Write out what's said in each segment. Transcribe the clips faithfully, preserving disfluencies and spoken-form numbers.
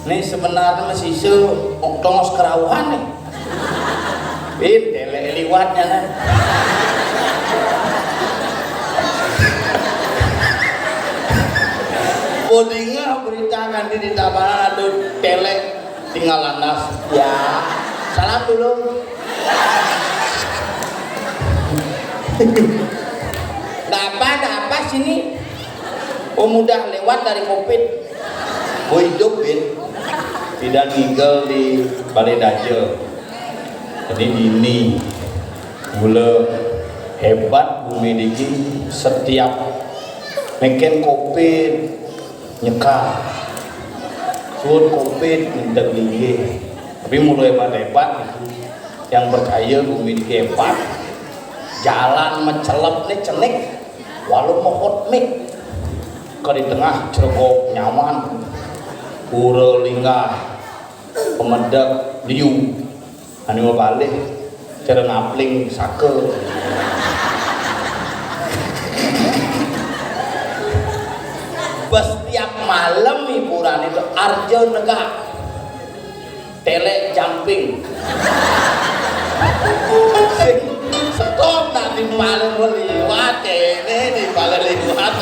Nih sebenarnya masih se tongos kerauhan nih. Bin, tele liwatnya nih. Bodinga berita kan di tabanan ada tele tinggal landas. Ya, salam dulu. Ndak apa, ndak apa sini. Oh, mudah lewat dari covid. Oh, hidup, Bin. Tidak ngigel di Balai Daja. Jadi ini mula hebat bumi diki, setiap meken covid nyekal. Suut covid minta linggih. Tapi mula hebat-hebat, yang percaya bumi diki hebat. Jalan mecelep nih cenik. Walau mehot mik ke di tengah ceregok nyaman, pura linggah, pemedek liu, anu balik cara ngapling saka. Bes tiap malam hiburan itu arja negak. Telek jumping. Sing stop nak di malam liwat, ini di malam liwat.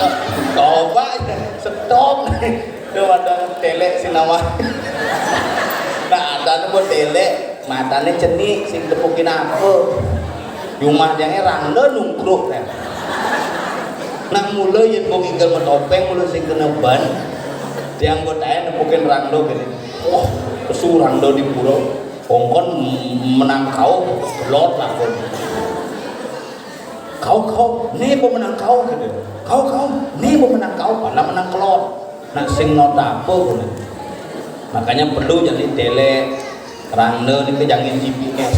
Coba stop. Itu ada telek sinawa. Nah, ada nemu telek, matanya cenik, sing tepukin apa? Jumah jange rangda nungkruk kan. Nak mula yen mau ngigel metopeng mula sing kena ban. Tiang anggotanya nepukin rangda gini. Wah, kesu rangda di pura. Kongkon menang kau, lot lakon. Kau, kau, ne pemenang kau gitu. Kau, kau, ne pemenang kau, mana menang kelot. Nak sing nota apa gitu. Makanya perlu jadi tele rangda ni kejangin G P S.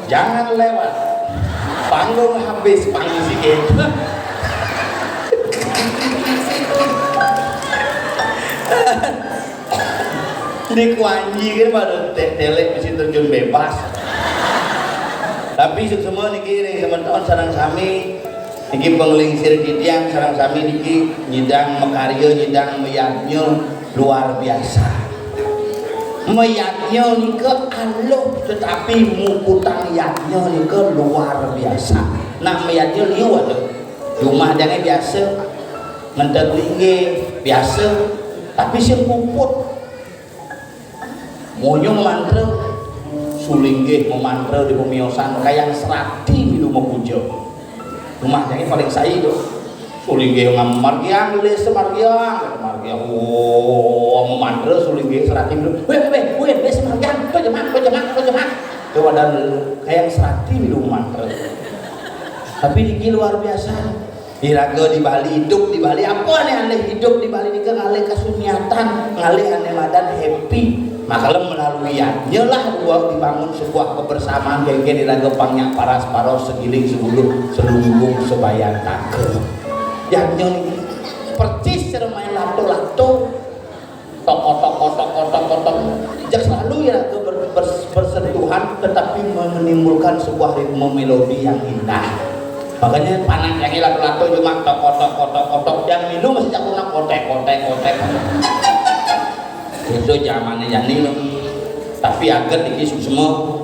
Jangan lewat. Panggung habis, panggung sikit. Ini kuanji kan baru te- telek mesti terjun bebas. Tapi semua niki ring semeton sareng sami niki penglingsir titiang sareng sami niki nyidang makarya nyidang mayadnya luar biasa. Mayadnya nika aluh tetapi mukutang yadnya nika luar biasa. Nah mayadnya liu ada. Jumah jangan biasa. Ngenteg linggih biasa. Tapi sing puput Monyo memantra, sulinggih memantra di pemiosan kayang serati milu mepuja. Rumah jangin paling sai tu. Sulinggih ngam margiang, lele semargiang, margiang. Oh, memantra sulinggih serati milu. Weh, weh, weh, weh semargiang, tu jemak, tu jemak, tu jemak. Tu ada kayang serati milu memantra. Tapi niki luar biasa. Iraga di Bali, hidup di Bali, apa nih aneh hidup di Bali nika ngalih kasuniatan, ngalih aneh madan happy. Makalah melalui yadnya lah buat dibangun sebuah kebersamaan kengken iraga pangnya paras paros segiling segulu selunggung sebayantaka. Yadnya nih percis cara main lato-lato. Tok kotok kotok kotok kotok. Jika selalu ya ke ber- ber- bersentuhan tetapi menimbulkan sebuah ritme melodi yang indah. Makanya panak yang lato-lato cuma tok kotok kotok kotok yang minum masih jago nak kotek kotek kotek. Itu zamannya jani loh. Tapi aget iki semua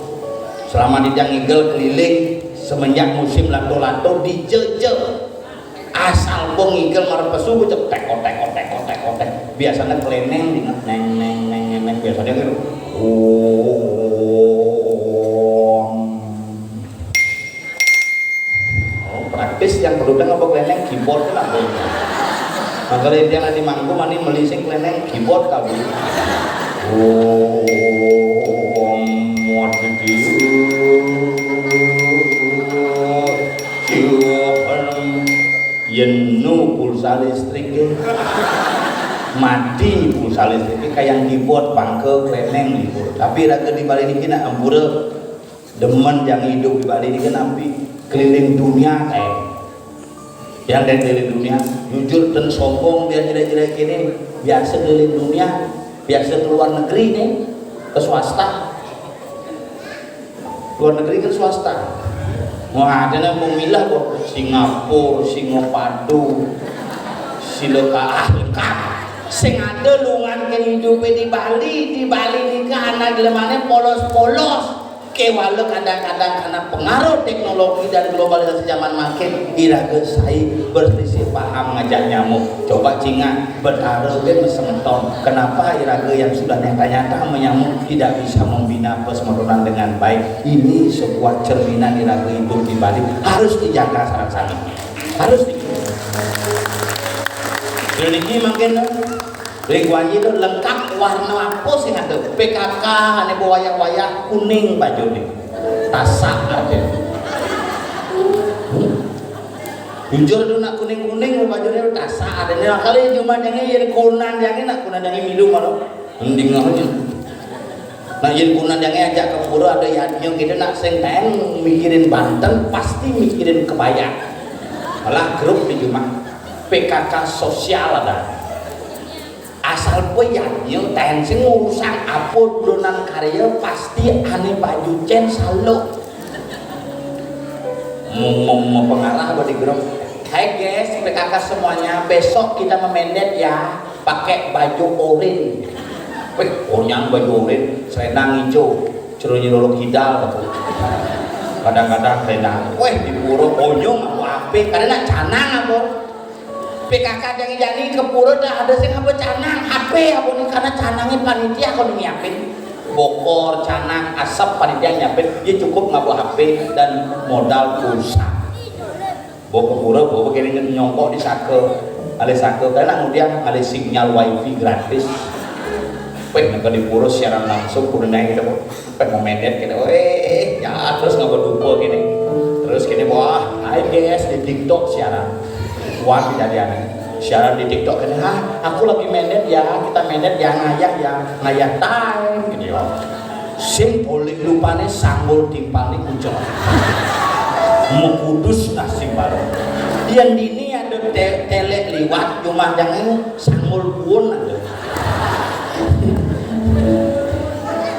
selama di Jangigel keliling semenjak musim lato-lato dijeje. Asal bong ngigel marep pesu ku cetek kotek kotek kotek kotek. Biasanya keleneng di neng neng neng neng neng biasanya gitu. Oh. Oh, praktis yang perlu kan apa keleneng keyboard kan apa? Maka dia nanti mangku mani melising keleneng keyboard kali. Oh, what did you? Yen nu pulsa listrik ke. Mati pulsa listrik ke kayang keyboard bangke kleneng libur. Tapi raga di Bali niki nak ampura demen yang hidup di Bali niki nampi keliling dunia kayak yang dari keliling dunia jujur dan sombong biar jelek-jelek ini biasa keliling dunia biasa ke luar negeri nih ke swasta luar negeri kan swasta. Wah, ada yang mau milah kok Singapura, Singapadu, siloka ah lengkap. Sing ada lungan kén idupé di Bali, di Bali nika anak jelemané polos-polos. Kéwala kadang-kadang karena pengaruh teknologi dan globalisasi zaman makin, iraga sai berselisih paham ngajak nyamuk. Coba cingak, Betara gén semeton. Kenapa iraga yang sudah nyata-nyata menyamuk tidak bisa membina persemetonan dengan baik? Ini sebuah cerminan iraga hidup di Bali. Harus dijaga sareng sami. Harus di-, Dene iki mangkin, Ridwan itu lengkap warna apa sing ada? P K K, ané wayah-wayah kuning bajuné. Tasak ada. Hmm? Jujur tuh nak kuning-kuning bajuné tasak ada. Nah, kali cuma yang ini kunan yang ini nak kunan yang ini milu malu. Mending aja. Nah, yén kunan yang ajak ke pura ada yadnya gitu nak sing taén mikirin Banten pasti mikirin kebaya. Malah grup di rumah P K K sosial ada. Asal pé yadnya taén sing urusan apa donan karya pasti ané baju cén saluk. Mem-, mem-, mempengarah apa di grup. Hai guys, P K K semuanya, besok kita memendet ya, pakai baju orin. Wih, onyang baju orin, selendang hijau, celana nyelolok kidal gitu. Kadang-kadang selendang. Wih, di pura onyong apa ape, kadang nak canang apa. P K K jani-jani ke pura dah ada sing apa canang, H P apa ni karena canangnya panitia kau nyiapin. Bokor, canang, asap panitia nyiapin, dia cukup ngaba H P dan modal pulsa. Bawa ke pura, bawa kene nyongkok di saka. Alih saka, karena kemudian alih sinyal wifi gratis. Weh, nak di pura siaran langsung, pura naik gitu. Weh, mau mendet gitu. Eh, ya, terus ngaba dupa gini. Terus gini, wah, hai guys, di TikTok siaran. Kuat kejadiannya. Siaran di TikTok gini, "Hah, aku lagi mendet ya, kita mendet ya, ngayah ya, ngayah time," gitu ya. Sing polih lupane sanggul timpalne kucel. Mekudus nah simpal. Yen dini ada te-, telek liwat, jumah jange sanggul puun ada.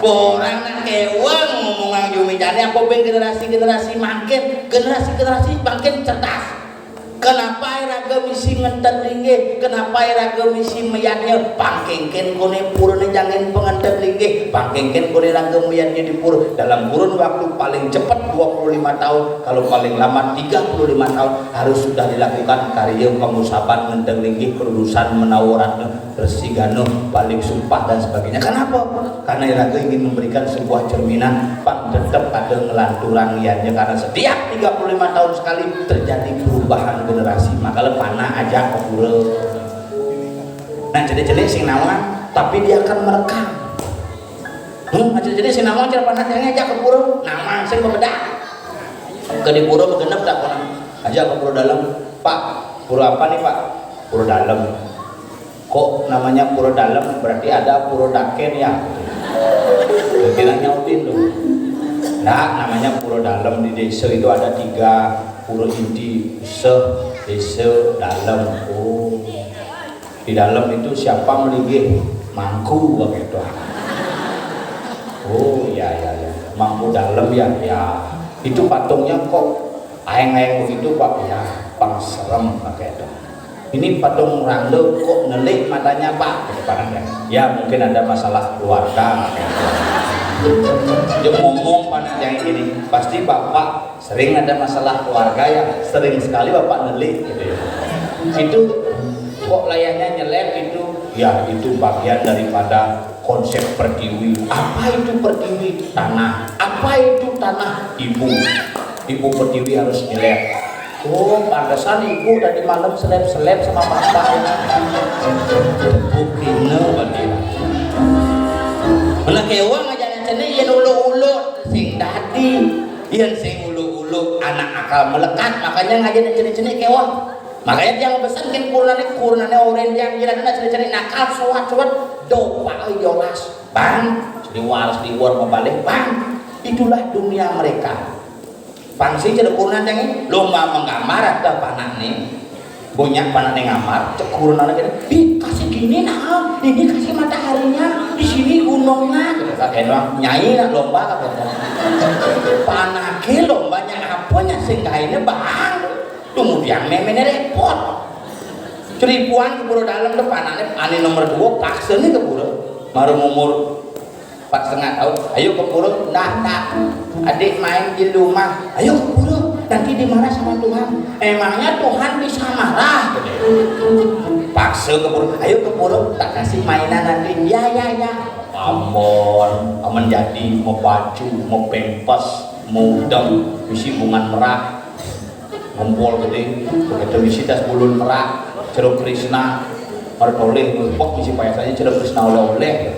Orang nak kewang ngomongan jumi jani apa ben generasi-generasi makin, generasi-generasi makin cerdas. Kenapa iraga misi ngentet linggih? Kenapa iraga misi meyadnya? Pangkengken kone purane jangin pengentet linggih. Pangkengken kone iraga meyadnya di pura. Dalam kurun waktu paling cepat dua puluh lima tahun, kalau paling lama tiga puluh lima tahun harus sudah dilakukan karya pengusaban ngenteng linggih, perurusan menawa ratna. Resi Gana, paling sumpah dan sebagainya. Kenapa? Karena iraga ingin memberikan sebuah cerminan, pang tetep ada ngelanturang ianya. Karena setiap tiga puluh lima tahun sekali terjadi perubahan generasi. Makanya panak ajak ke pura. Nah, jadi-jadi sing nawang, tapi dia akan merekam. Hmm, jadi-jadi sing nawang cara panak dia ajak ke pura, nawang sing pembedak. Ke di pura begenep tak pernah. Ajak ke pura dalam. "Pak, pura apa nih, Pak?" "Pura dalam." "Kok namanya pura dalam? Berarti ada pura daken ya?" Kira nyautin tuh. Nah, namanya pura dalam di desa itu ada tiga, pura inti, seh, desa, dalam. Oh. Di dalam itu siapa melinggih? Mangku begitu. Oh, ya, ya, ya. Mangku dalam ya, ya. Itu patungnya kok aeng-aeng begitu, Pak? Ya, pang serem pakai itu. Ini patung rangda kok nelik matanya, Pak? Gitu, Pak Nanda. Ya, mungkin ada masalah keluarga. Dia ngomong panak yang ini, pasti Bapak sering ada masalah keluarga ya, sering sekali Bapak nelik gitu ya. Itu kok layarnya nyelip itu, ya itu bagian daripada konsep pertiwi. Apa itu pertiwi? Tanah. Apa itu tanah? Ibu. Ibu pertiwi harus nyelip. Oh, pantesan ibu tadi malam selip-selip sama papa. Buktina berarti. Mana kewang aja cenik, yen uluk-uluk sing dadi. Yen sing uluk-uluk anak akal melekat, makanya ngaji cenik-cenik kewang. Makanya tiang pesan kin kurunane, kurunane orang yang kira kena cenik-cenik nakal, suat-suat, dopa yolas. Bang, seliwar, seliwar, membalik, bang. Itulah dunia mereka. Pang sing cedek kurunane lomba menggambar ada panakne. Banyak panakne ngambar, cek kurunane kene, "Ih, kasih gini nah, ini kasih mataharinya, di sini gunungnya." Gitu, kata nyai nak lomba kata. Panake lombanya apanya sing gaene bang. Kemudian memene repot. Ceripuan ke pura dalem tuh, panakne ane nomor dua, paksa nih ke pura. Baru umur empat setengah tahun, "Ayo ke pura." "Ndak, ndak. Adik main di rumah." "Ayo ke pura, nanti dimarah sama Tuhan." "Emangnya Tuhan bisa marah?" Paksa ke pura, "Ayo ke pura, tak kasih mainan nanti." "Ya, ya, ya." Ambon, amen jadi mau baju, mau pempes, mau udeng, misi bungan merak. Ngumpul gede, begitu misi tas bulun merak, ceruk Krisna, mertoleh, bepok misi payasannya ceruk Krisna oleh-oleh.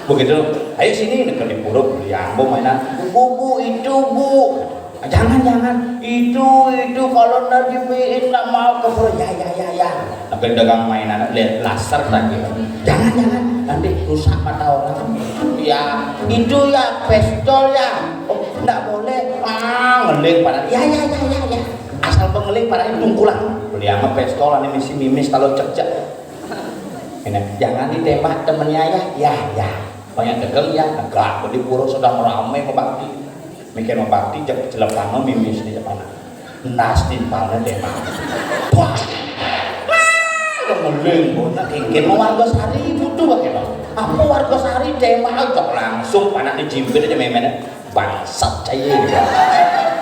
Begitu, "Ayo sini," neken di pura, beli ambo mainan. "Bu, bu, itu, bu." "Jangan, jangan. Itu, itu, kalau ndak dibeliin, ndak mau ke pura." "Ya, ya, ya, ya." Neken dagang mainan, lihat laser lagi. "Jangan, jangan. Nanti rusak mata orang." "Ya, itu ya, pistol ya." "Oh, ndak boleh." Ah, ngeling panak. "Ya, ya, ya, ya, ya." Asal pengeling panaknya tungkulan. Beli ama pistol, ane misi mimis kalau cekcek. Ini, "Jangan ditembak temennya ya." "Ya, ya." Banyak dagang ya, negak di pura sedang rame mau bakti. Mikir mau bakti, cek celepano mimis di depan. Nas timpalnya tembak. Wah! Wah! Udah ngeling, bonak kengken mau warga sari butuh pakai, Bang. Apa warga sari tembak, cok, langsung panaknya jimpit aja memennya. Bangsat cai gitu.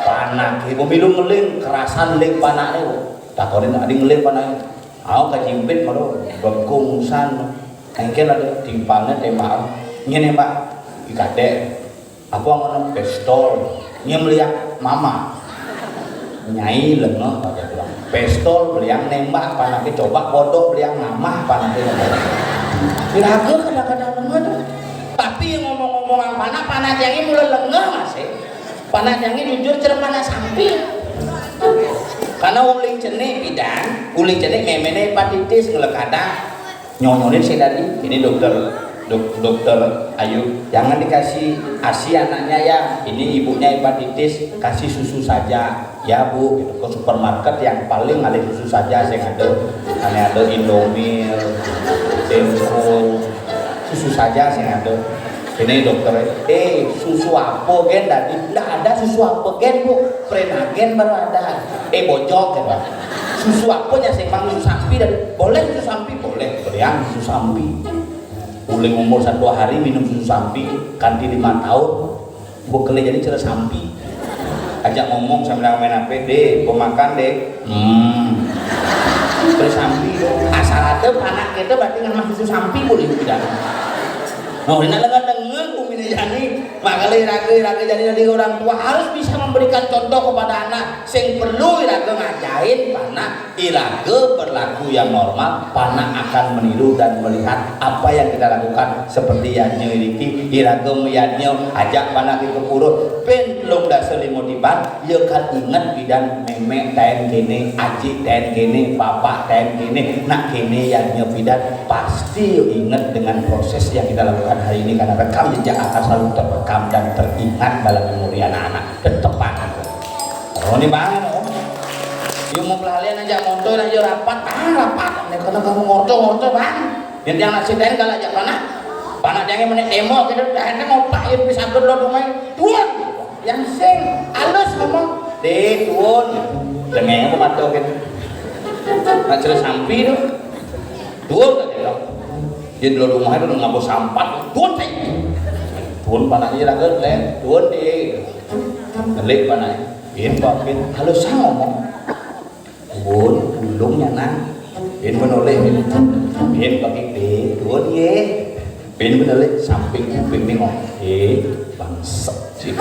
Panak ibu milu ngeling, kerasan ling panaknya. Takonin adi ngeling panaknya. Au kajimpit malu, bekungsan. Engken ada timpalnya tembak. Ngene, Mbak. Ikade. Apa ngono? Pistol. Nyem liak mama. Nyai lengeh, kata bilang. Pistol beliang nembak, panaknya coba bodoh beliang ngamah, panaknya. Kira-kira kadang-kadang lengeh tuh. Tapi ngomong-ngomong panak, panak yang ini mulai lengeh masih. Panak yang ini jujur cerah panak sampi. Karena uling cenik bidan, uling cenik memene hepatitis ngelekada. Nyonyonin saya tadi, ini dokter, dok, dokter Ayu, jangan dikasih ASI anaknya ya, ini ibunya hepatitis, kasih susu saja ya, Bu, gitu. Ke supermarket yang paling ada susu saja, saya ada, ane ada Indomil, Tempo, susu saja saya ada. Ini dokter, "Eh, susu apa gen tadi?" "Ndak ada susu apa gen, Bu. Prenagen baru ada." "Eh, bojok," gitu. "Susu apanya sih, Bang? Susu sampi dan boleh susu sampi?" "Boleh, beriang susu sampi." Uling umur satu hari minum susu sampi, kanti lima tahun, bekele jadi cerah sampi. Ajak ngomong sambil main H P, "Dek, mau makan, Dek?" "Hmm." Cerah sampi, asal ada panak kita berarti ngamah susu sampi boleh tidak? Nah, ini lengan-lengan, umine jani. Makanya raga-raga jadi, jadi orang tua harus bisa memberikan contoh kepada anak. Sing perlu raga ngajain panak, iraga berlaku yang normal, panak akan meniru dan melihat apa yang kita lakukan. Seperti yadnya iriki, iraga meyadnya, ajak panak ke pura, pin telung dasa lima tiban, ya kan inget pidan memek taen kene, ajik taen kene, bapak taen kene, nak kene yadnya pidan, pasti ya inget dengan proses yang kita lakukan hari ini karena rekam jejak akan selalu terekam dan teringat dalam memori anak-anak. Tetepan. Oh, ini banget, oh. Yo mau pelalian aja motor aja rapat, ah, rapat. Nek kena kamu ngorto-ngorto, Bang. Yang tiang nasi ten kalau aja panak. Panak tiangnya menek demo gitu, dah ente ngopak ya bisa gerlo rumah. Tuan, yang sing halus ngomong, "Dek, tuan." Dengeng aku mata gitu. Nak cerah sampi tu. "Tuan," kata dia. Dia dulu rumahnya tu ngabus sampat. "Tuan, Dek." "Tuan," panaknya raga, "Tuan, Dek." Ngelik panaknya. Ini pakin halus ngomong. "Bun, ulungnya nang." Bin menoleh bin. Bin pakai bin, "Bun ye." Bin menoleh samping kuping nengok. "Eh, bangsat sih."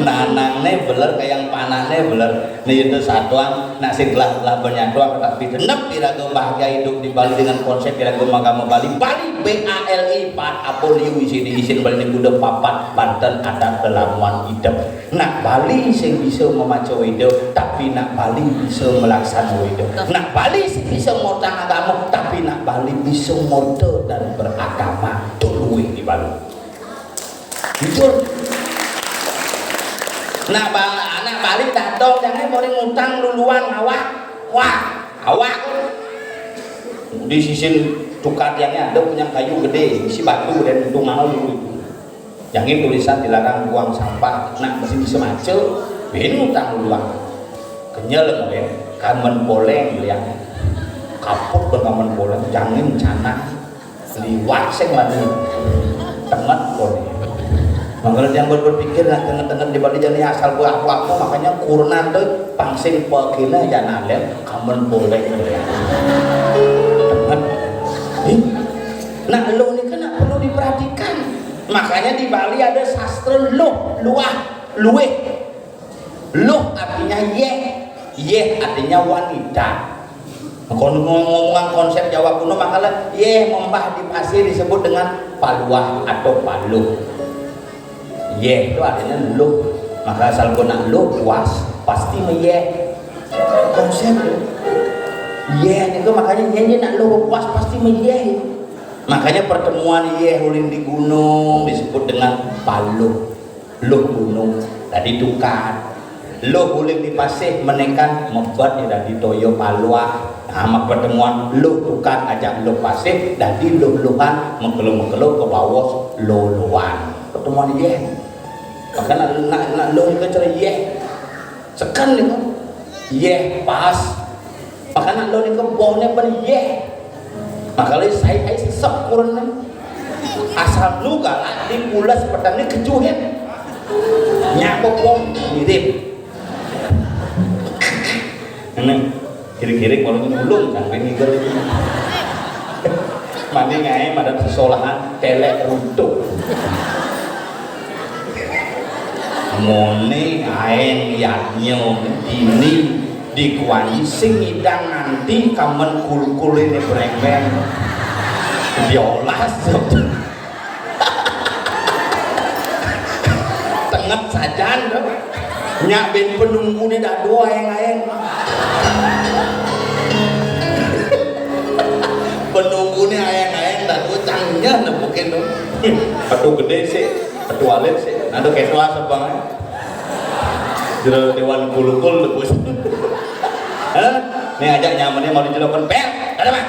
Nanang ne beler, kayak panah ne beler. Nih itu satuan, nak sing telah, telah bernyatuan, tapi genep iraga bahagia hidup di Bali dengan konsep iraga agama Bali. Bali, B A L I, pat apoliu isi di isin Bali ini kuda papat, Banten adat lelamuan idep. Nak Bali sing bisa memaca Weda, tapi nak Bali bisa melaksana Weda. Nak Bali sing bisa ngortang agama, tapi nak Bali bisa ngorta dan beragama. Tu luwih di Bali. Jujur. Nak ba-, anak Bali datang, jangan boleh ngutang luluan awak. Wah, awak. Di sisin tukar yang ada punya kayu gede, isi batu dan itu mahal dulu itu. Jangin tulisan dilarang buang sampah, nak mesti bisa maca, ben utang ulang. Kenyel kalian, kamen poleng kalian. Kaput ben kamen poleng, jangin canang. Liwat sing wani. Tenget kone. Makanya yang berpikir nah tenget-tenget di balik jani asal buah apa, makanya kurunan tuh pang sing pegina jangan kamen poleng kalian. Tenget. Ih, nah, luh ini kan perlu diperhatikan. Makanya di Bali ada sastra luh, luah, luwih. Luh artinya yeh, yeh artinya wanita. Kon-, ngomongan konsep Jawa kuno, makanya yeh membah di pasir disebut dengan paluah atau paluh. Yeh itu artinya luh. Maka asal guna luh puas, pasti meyeh. Konsep itu. Yeh itu makanya yeh, yeh nak luh puas pasti meyeh. Makanya pertemuan yeh uling di gunung disebut dengan paluh. Luh gunung dadi tukad. Luh uling di pasih menekan mebet ya dadi toya paluah. Nah, mak pertemuan luh tukad ajak luh pasih dadi luh-luhan, mekelo-mekelo ke bawah loloan. Pertemuan yeh. Maka nak, nak, nak luh nika cara yeh. Seken nika. Yeh pas. Maka nak luh nika bohne pen yeh. Maka lagi saya, saya sesep kurun nih. Asal nu galak dipules petani kejuhit. Nyapa pom mirip. Ini kiri-kiri kalau ini ulung sampai ngigel itu. Mandi ngai madan sesolahan telek runtuh. Mone aeng yadnya ini dikuani sing ngidang nganti kamen kulkul ini brengben. Diolas. Tenget sajan to. Nyak ben penunggune dado aeng-aeng. Penunggune aeng-aeng dado cangnya nepukin to. Petu gede sih, petu alit sih. Anu ketua sebang. Jero dewan kulukul tebus. Hah? Nih ajak nyamannya mau dijelokan pel. Ada mah.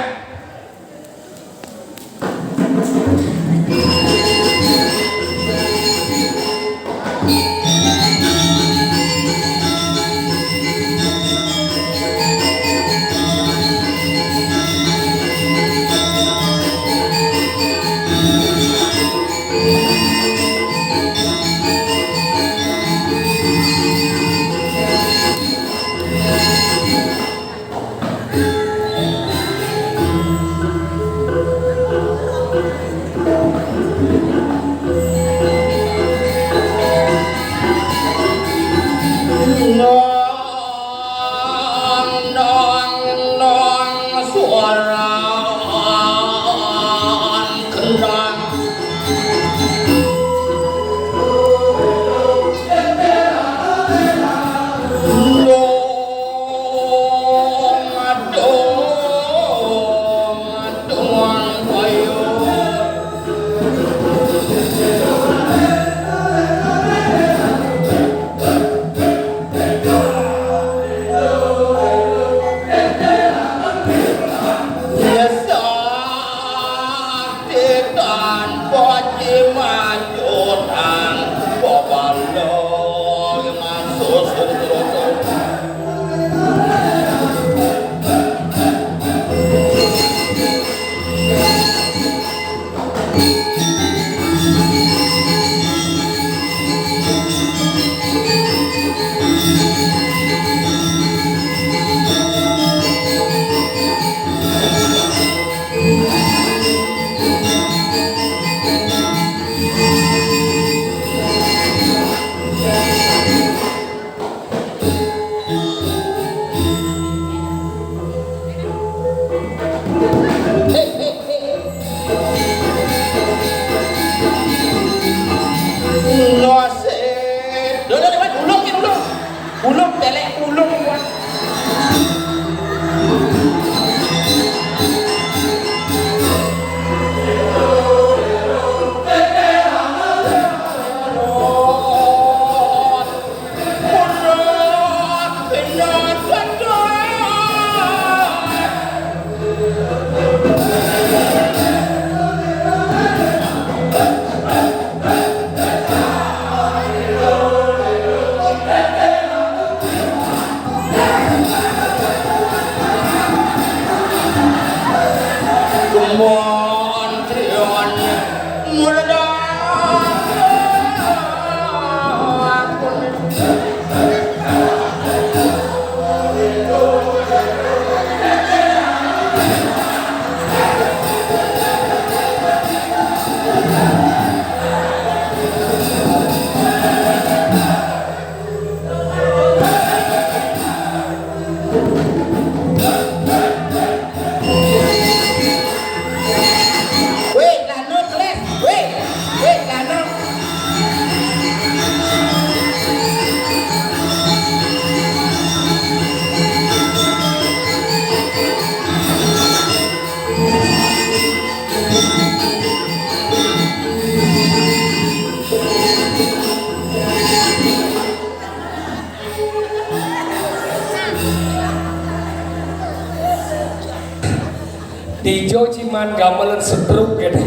Tijo ciman gamelan setruk gitu.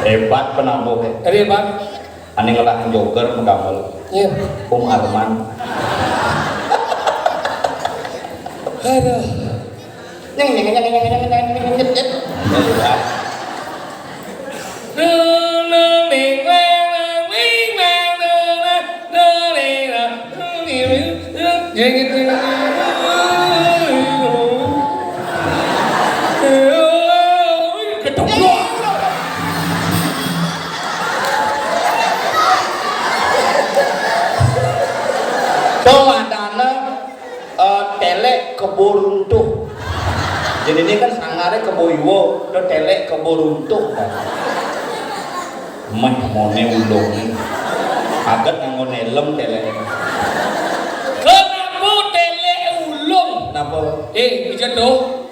Hebat penambuh ya. Tadi, Bang. Ane ngelah jogger menggamel. Iya. Om Arman. Aduh. Nyeng, nyeng, nyeng. Kedoblok. Tuh, adana, eh, telek kebo runtuh. Jadi ini kan sangare kebo iwo, udah telek kebo runtuh. Meh mone ulung. Aget nganggo helm telek. Kenapa telek ulung? Kenapa? Eh, bisa tuh.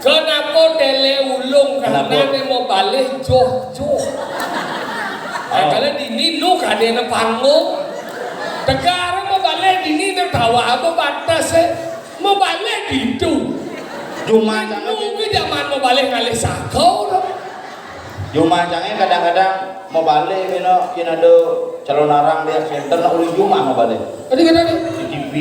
Kenapa telek ulung? Karena kenapa? Nek mau balik joh-joh. Oh. Nah, kalau dini lu kadene panggung. Tegar mau balik dini nek tawa apa batas, eh? Mau balik gitu. Cuma lu ke zaman mau balik ngalih sako, loh. Jumah jange kadang-kadang mau balik, you know, yen ada calon arang di center, nak uli jumah mau balik. Tadi kata nih. Di T V.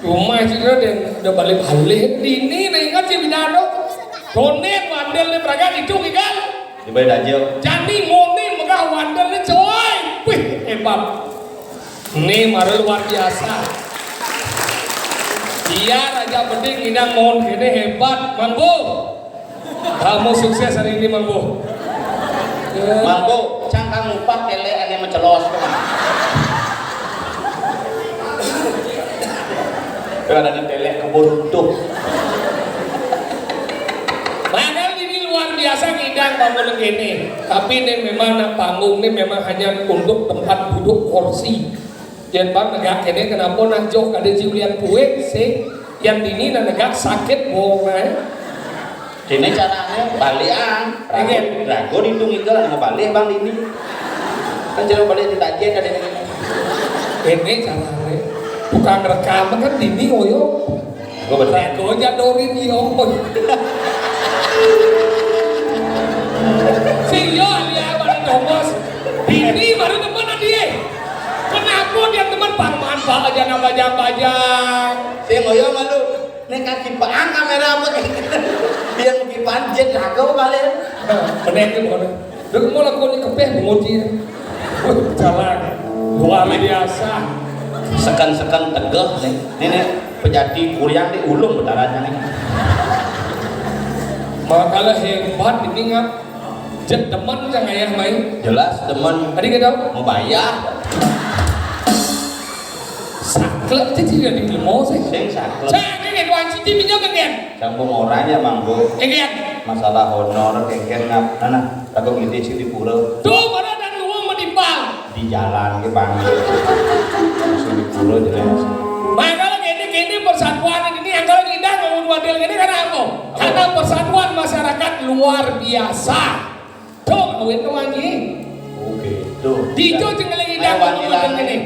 Jumah sih dia udah balik-balik. Dini nih ingat sih bidano. Donen wandel nih beragam itu gigal. Dibayar aja. Jani mone megah wandel nih coy. Wih, hebat. Ini mara luar biasa. Iya, Raja Beding ngidang mohon kene hebat, Mang Bu. Kamu sukses hari ini, Mang Bu. Mang Bu, cangkang lupa tele ane mencelos. Itu ada di tele kebun runtuh. Padahal ini luar biasa ngidang bangun kene. Tapi ini memang nak panggung ini memang hanya untuk tempat duduk kursi. Yen bang negak kene kenapa nah joh kada jiulian kuit sih? Yang dini nah negak sakit wong, eh. Kene carane balian. Rago, rago ditung itu lah mau balik bang dini. Kan cara balik ditajen ada ini. Kene carane. Tukang rekam kan dini oyo. Gua bener. Rago jadorin yo. Sing yo alia pada tongos. Dini baru temen adie. Kenapa dia temen pangman pak aja nambah jam bajang? Sing oyo malu. Nek kaki paan kamera apa? Biar mungkin panjet rago balik. Bener tuh, bener. Dek mau lakukan kepeh menguji. Jalan luar biasa. Sekan-sekan tegeh nih. Ini nih pejati kuriang di ulung betaranya nih. Makalah hebat ini ngap. Jet demen yang ayah main. Jelas demen. Tadi kita mau bayar. Saklek aja tidak di lemo sih. Sing saklek. Saya ini tuan siti pinjam kan? Sambung orang ya manggo. Ini ya. Masalah honor kengken ngap. Nah, nah, aku ngide sih di pura. Tuh, mana dan luang menipal. Di jalan ke bang. Sing di pura jelas. Makanya gini gini persatuan ini yang kalau kita ngomong wadil ini karena apa? Karena persatuan masyarakat luar biasa. Tuh, kawin tuh wangi. Oke, tuh. Di itu cengeling idang ngomong wadil ini.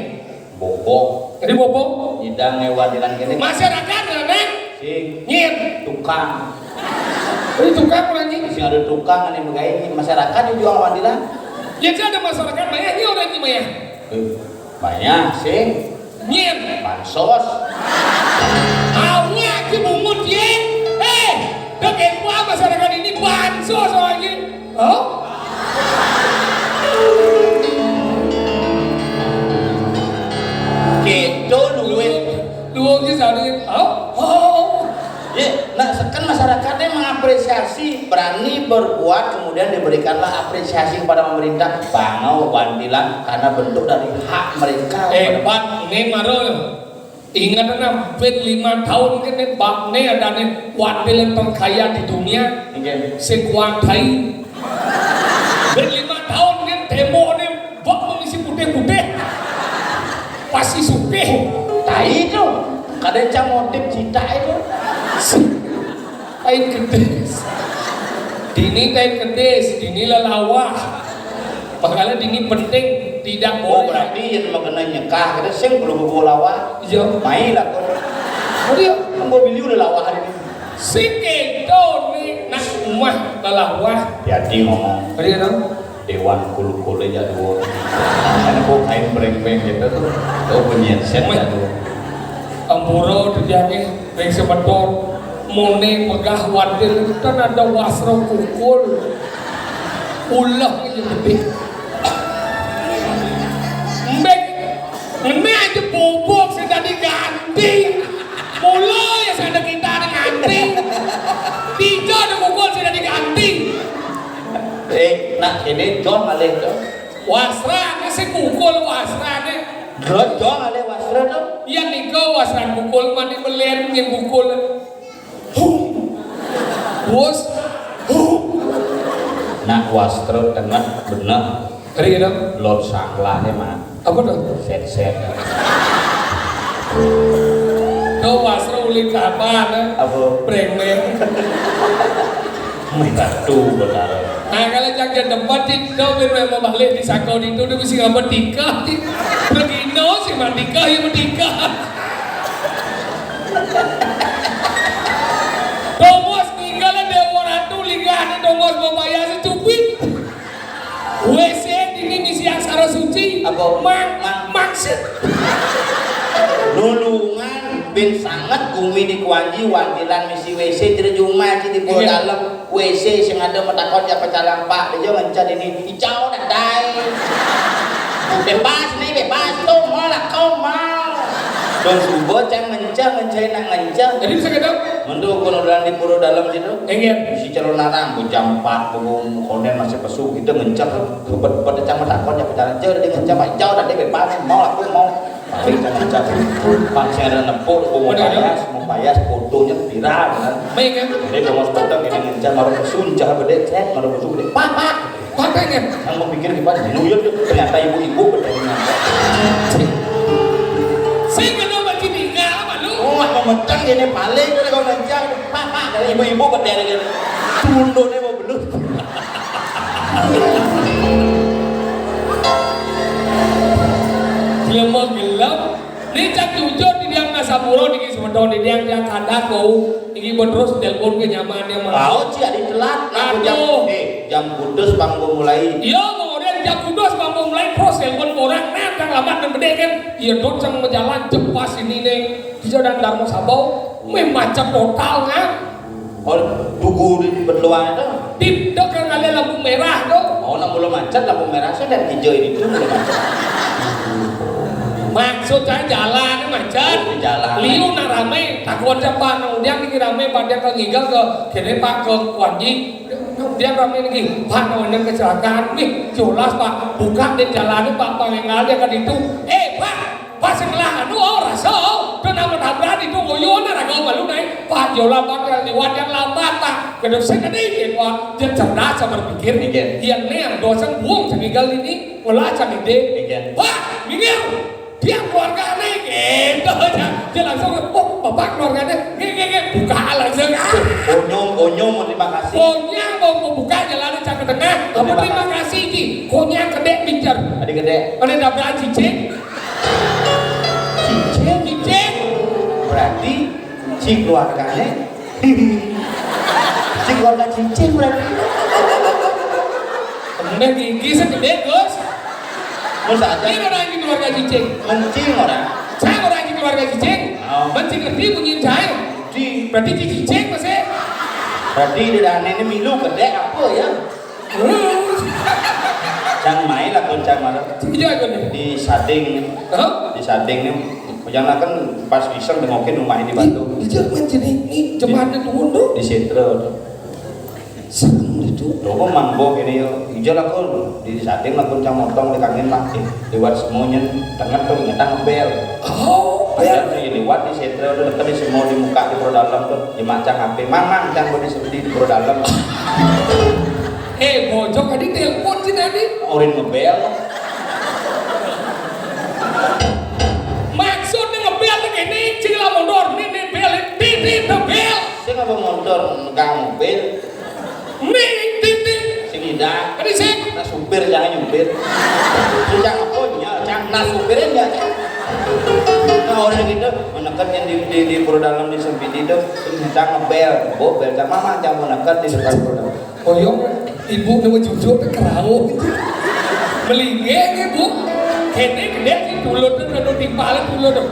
Bobo. Jadi bobo. Idang ngewadilan kene. Masyarakat ya, Nek? Sing. Nyir. Tukang. Ini tukang lagi. Masih ada tukang ane megai masyarakat yang jual wadilan. Ya ada masyarakat banyak ini orang ini banyak. Eh, banyak sing. Nyir. Bansos. Awak aku bungut ye. Eh, dek apa masyarakat ini bansos lagi. Oh? Gitu luwih. Luwih ki sadurunge, oh? Oh. Ya, nah, seken masyarakatnya mengapresiasi berani berbuat kemudian diberikanlah apresiasi kepada pemerintah bangau bantilan karena bentuk dari hak mereka. Hebat, ini maro. Ingat ana, ben lima tahun kene bakne adane wandel terkaya di dunia. Nggih. Sing kuat tai. Ben lima tahun kan tembokne bak mengisi putih-putih. Pasti sugih. Tai itu. Kadang cang motif cita itu. Tain kedis. Dini tain kedis, dini lelawah. Makanya dini penting tidak boleh. Oh, berarti yang mengenai nyekah kita sing perlu bawa lawah. Iya. Main lah kok. Adi, ambo bini udah lawah hari ini. Sing kéto né nak umah lalawah. Hati-hati ngomong. Adi, no? Dewan kulkul aja dua. Kan kok kain breng-breng gitu tuh. Tuh bunyian set aja dua. Ampura tuh jane, ring semeton. Mone megah wadil kan ada wasra kukul. Ulah aja gedé. Mbek, ngene aja bubuk sing dadi ganti. Mula ya sing ada kita ada ganti. Tiga ada kukul sing dadi ganti. Eh, nak ini John alih tuh. Wasra, sing kukul wasra né. John alih wasra tuh. Iya nika wasra kukul mani meler ngin kukul. Huh. Bos. Huh. Nak wastra tengah bener. Ri dong. Lot sanglahe, Mak. Apa tuh? Set-set. Tuh wasra uli kapan, eh? Apa? Premen. Minta tuh, Betara. Nah, kalau jangan tempat di, tuh, biar memang balik di sakau di itu, tuh, bisa ngapa tikah, di. Pergi no, si Mandika, ya Mandika. Tongos ninggal Dewa Ratu linggahne tongos bebaya secubit. W C dini ngisi aksara suci. Apa? Mang, mang, maksud. Nulungan bin sanget gumi di kuanji wantilan misi W C di rumah aja di bawah dalam. W C sing ada matakon ya pecalang pak dia ngencat ini icau dadai. Bebas nih bebas tuh mau lah kau mau. Dong subuh cang ngencah ngencah nak ngencah. Jadi bisa kita. Mentu kono dolan di pura dalam situ. Inggih. Isi calon narang bu jam empat bu konden masih pesu kita ngencah tuh. Pada cang matakon ya pecalang jauh dia ngencah pak icau dadai bebas mau lah kau mau. Paling kan cak, paling ada nepuk, bunga payas, bunga payas, fotonya viral kan. Baik kan? Jadi bunga sepotong ini ngejar maru pesun, cah gede, cek maru pesun gede, pak pak, pak pengen. Yang mau pikir gimana? Nuyut tuh ternyata ibu-ibu bedanya. Saya kenal bagi tiga apa lu? Oh, nggak mau metang ini paling kalau ngejar, pak pak, kalau ibu-ibu bedanya gitu. Tunduknya mau belum. Gelem-gelem, ni cak jujur di tiang nasaburo niki semeton di tiang tiang kadak bau niki terus telepon ke nyaman yang mau. Kau sih ada telat, nah, jam, eh, jam putus panggung mulai. Iya, kemudian jam putus panggung mulai terus telepon orang, nah, yang lambat dan bedek kan, iya dot sang berjalan cepat sini nih, bisa dan Darmo Sabau, memang macet total kan. Oh, tugu di betuan itu? Di dekat kali lampu merah tuh. Oh, nak belum macet lampu merah saya dan hijau ini tuh belum macet. Maksud saya jalan macet. Di jalan. Liu nak rame, takut aja pak. Nah, dia mikir rame, pak dia ke ngigal ke kene pak ke Kuanji. Dia rame lagi, pak nah ini kecelakaan nih, jelas pak. Buka di jalan pak, pak yang ada kan itu. Eh pak, Pas sebelah anu, oh, rasa, oh, tu nama tabrak itu, oh, yo, nak raga malu naik. Pak, yo, lambat, yang liwat, yang lambat, Pak. Kena saya tadi, ya, Pak. Dia cerdas, saya berpikir. Iya. Yang ni, yang dosen buang, saya tinggal ini, olah, saya ide. Iya. Pak, minggir. Dia keluarga ni, gitu aja. Dia langsung, oh, bapak keluarga ni, ni, ni, ni, buka langsung. Ah. Onyong, onyong, terima kasih. Onyong mau membuka jalan cak ke tengah. Kamu terima kasih, Ji. Konyang kedek pincer. Ada kedek. Ada tabrak cicing. Cicing? Cicing. Berarti si keluarganya si keluarga cicing berarti. Kena gigi segede, Gus. Masa aja. Ini orang di keluarga cicing. Mencing orang. Saya orang di keluarga cicing. Oh. Mencing ngerti bunyi saya. Di. Berarti di cicing masih. Berarti di dana ini milu gede apa ya? Cang mai lah pun cang malam. Iya kan? Di Sading. Hah? Di Sading nih. Jangan kan pas iseng dengokin rumah ini batu. Iya, mancing ini jemaatnya turun tuh. Di Setra. Serem itu. Loh, kok manggo ini yo? Ijol aku di Sading lah pun cang motong di kangin mah. Eh, lewat semuanya tengah tuh ngetang ngebel. Oh, ada bel. Di lewat di Setra udah deket di semua di muka di Purwodalam tuh. Di macang H P. Mamang cang di, di Purwodalam. Eh, bojok tadi telepon sih tadi. Orin ngebel. Maksudnya ngebel tuh gini, cila mundur, nih, nih, bel, nih, nih, nih, bel. Saya nggak mau motor, megang mobil. Nih, nih, nih. Sing indah. Tadi sih. Nah, supir jangan nyupir. Sing jangan punya, jangan nah supirnya jangan. Orang gitu, menekan yang di, di, di Pura Dalam di Sempidi itu, terus kita ngebel, bo bel sama mah, jangan menekan di depan Pura Dalam. Koyong, ibu nama cucu teh kerau. Melingge nih, Bu. Kene gede sih, tulut tuh, kalau timpal tulut tuh.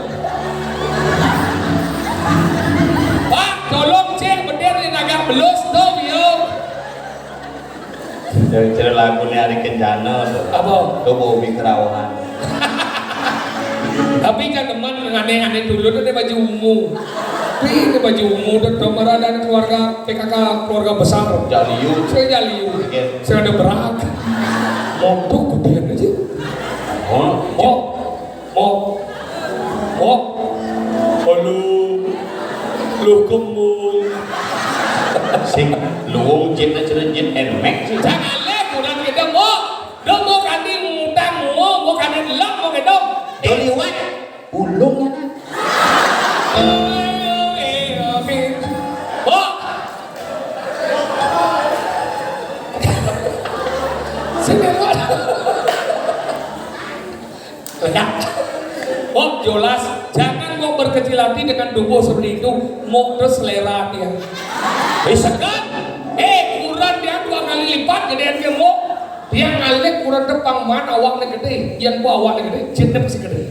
Pak, tolong cek, bener nih, agak belus tuh, yo. Dari cerita lagu nih, Ari Kencana tuh. Apa? Tuh, Bobi Kerawahan. Tapi kan teman aneh-aneh dulu tuh, dia baju ungu. Wih, ini baju ungu, udah dong, ada keluarga P K K, keluarga besar. Jaliu. Saya Jaliu. Iya. Saya ada berak. Montok gedean aja. Oh. Oh. Oh. Oh. Halo. Lu kemul. Sing, lu wong jin aja, jin Nmax sih. Jangan leh, kurang kita mau. Dong mau kati ngutang, mau, mau kati lelak, mau gitu. Tuh liwat. Ulung ya, nah. Ayo, eh, oke. Bok. Sini, Bok. Ya. Bok, jelas. Jangan mau berkecil hati dengan tubuh seperti itu. Mau terus selera dia. Bisa kan? Eh, kurang dia dua kali lipat gedean dia, Bok. Dia ngalih kurang tepang mana awaknya gede. Yang gua awaknya gede, jinnya masih gede.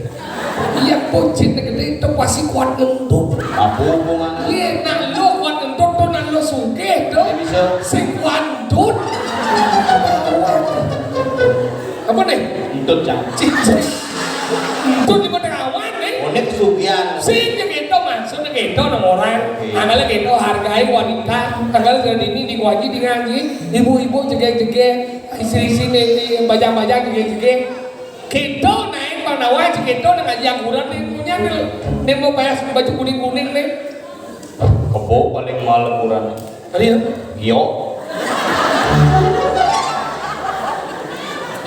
Iya, kok jinnya gede, itu pasti kuat ngentut. Apa hubungannya? Iya, nah lo kuat ngentut tuh, nah lo sugih tuh. Dia bisa. Sing kuat ngentut. Apa nih? Ngentut, Cang. Cicing. Ngentut di mana awan nih? Oh, ini kesugihan. Sing ya gitu, maksudnya gitu, nang orang. Iya. Anggalnya gitu, hargai wanita. Tanggal dari ini di ngaji, di ngaji. Ibu-ibu jegek-jegek. Isi-isi nih, nih, bajang-bajang jegek-jegek. Kita naik Pandawa, kita nang ngaji angguran nih, punya nih, nih mau payah baju kuning-kuning nih. Kebo paling mahal ukuran. Tadi ya? Gio.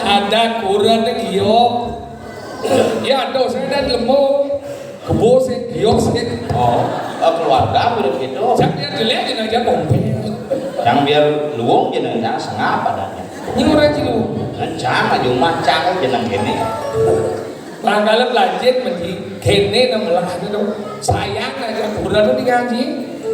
Ada kuran nih gio. Ya ada, saya dan lemo. Kebo sih, gio sih. Oh, eh, keluarga mirip gitu. Saya dia jelek aja kompel. Yang biar luwung jeneng, yang sengap adanya. Ini orang Cilung. Nah, Cang aja mah, Cang jeneng gini. Mangkala lanjut mending kene nang melah itu. Sayang aja kurang tuh digaji.